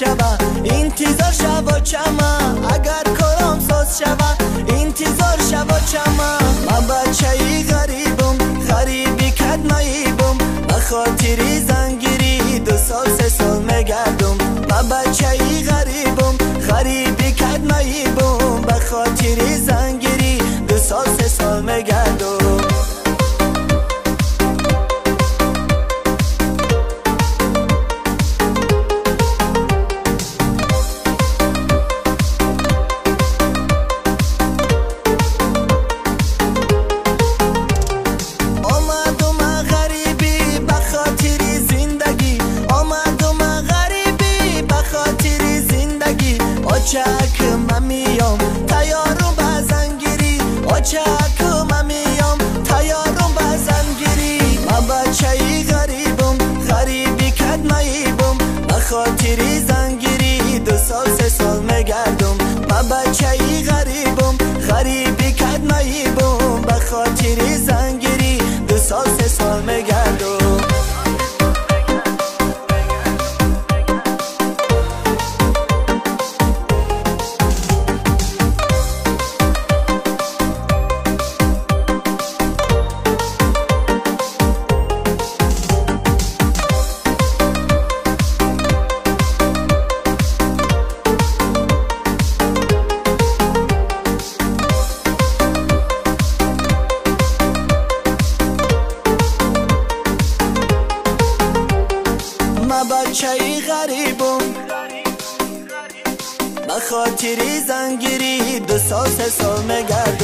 шава, интизор шава чама, агар корам соз шава, интизор шава чама. Ма бачаи ғарибум, ғариби кадмаибум, ба хотири зангирӣ 2 сол 3 сол мегардум. Ма бачаи ғарибум, ғариби кадмаибум, ба хотири зангирӣ 2 сол 3 сол мегардум. Очак мамиём тайёрум ба зангирӣ, очак мамиём тайёрум ба зангирӣ. Ма бачаи ғарибум, ғариби кадмаибум, ба хотири зангирӣ 2 сол 3 сол мегардум. Ма бачаи ғарибум, ғариби кадмаибум, ба хотири зангирӣ 2 сол 3 сол мегардум. Ма бачаи ғарибум, ба хотири зангирӣ 2 сол 3 сол мегардум.